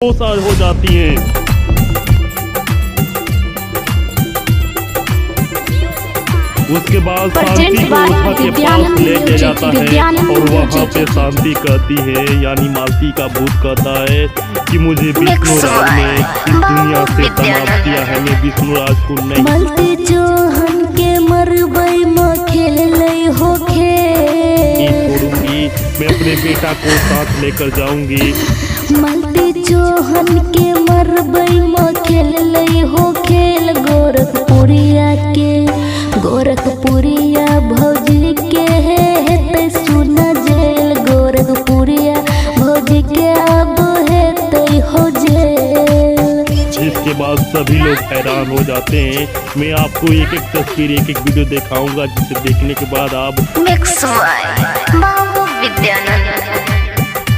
साल हो जाती है। उसके बाद शांति को ओझा के पास ले लिया जाता है और वहाँ पे शांति कहती है, यानी मालती का भूत कहता है कि मुझे विष्णुराज ने इस दुनिया से समाप्त किया है, मैं विष्णुराज को नहीं मलती चोहन के मरबै म खेलै हो खेल। छोड़ूंगी, मैं अपने बेटा को साथ लेकर जाऊंगी। मलती चोहन के मरबै म खेलै हो खेल। गोरखपुरिया के गोरखपुरिया भौजी के हेतै सुना जेल। गोरखपुरिया भौजी के अब हेतै हो जेल। जिसके बाद सभी लोग हैरान हो जाते हैं। मैं आपको एक एक तस्वीर, एक एक वीडियो दिखाऊंगा, जिसे देखने के बाद आप मिक्स बाय बाबू विद्यानंद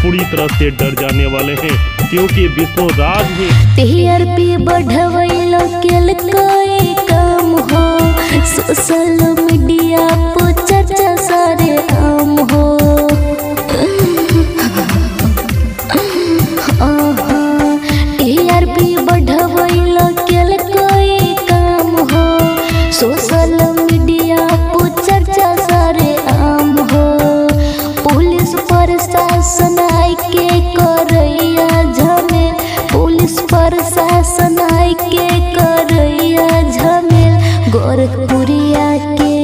पूरी तरह से डर जाने वाले हैं, क्योंकि विष्णुराज ही टीआरपी बढ़वैलो केलकै काम हो, सोशल मीडिया पर चर्चा सारे आम हो। टीआरपी बढ़वैलो केलकै काम हो, सोशल मीडिया पर चर्चा सारे आम हो। पुलिस प्रशासन आइ के करैया झमेल, पुलिस प्रशासन आइ के करैया झमेल। गोरखपुरिया के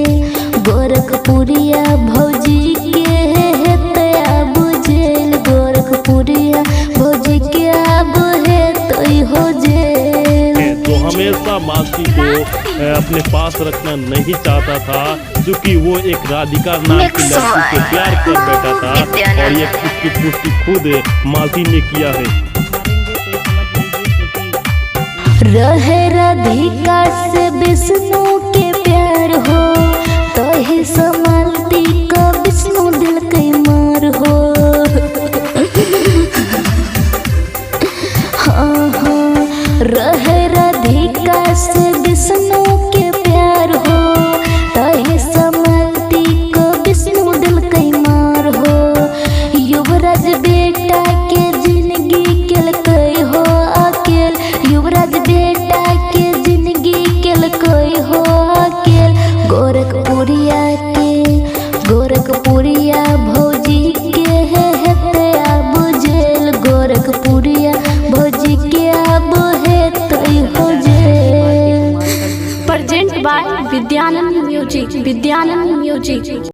गोरखपुरिया भौजी के हेतै आब जेल। गोरखपुरिया भौजी के आब हेतै हो जेल। है। तो हमेशा मालती को अपने पास रखना नहीं चाहता था, क्योंकि वो एक राधिका नाम की लड़की से प्यार कर बैठा था और ये इसकी पुष्टि खुद मालती ने किया है। रहे राधिका से विष्णु के प्यार हो, तही समालती का विष्णु दिल के मार हो। हाँ हाँ, रहे राधिका से विष्णु के प्यार हो, तही समालती का विष्णु दिल के मार हो। युवराज बेटा के जिंदगी केलकै हो अकेल, युवराज बेटा के जिंदगी केलकै हो अकेल। गोरखपुरिया के गोरखपुरिया भौजी के हेतै आब जेल। गोरखपुरिया भौजी के आब हेतै हो jail. Present by Vidyanand music, Vidyanand music.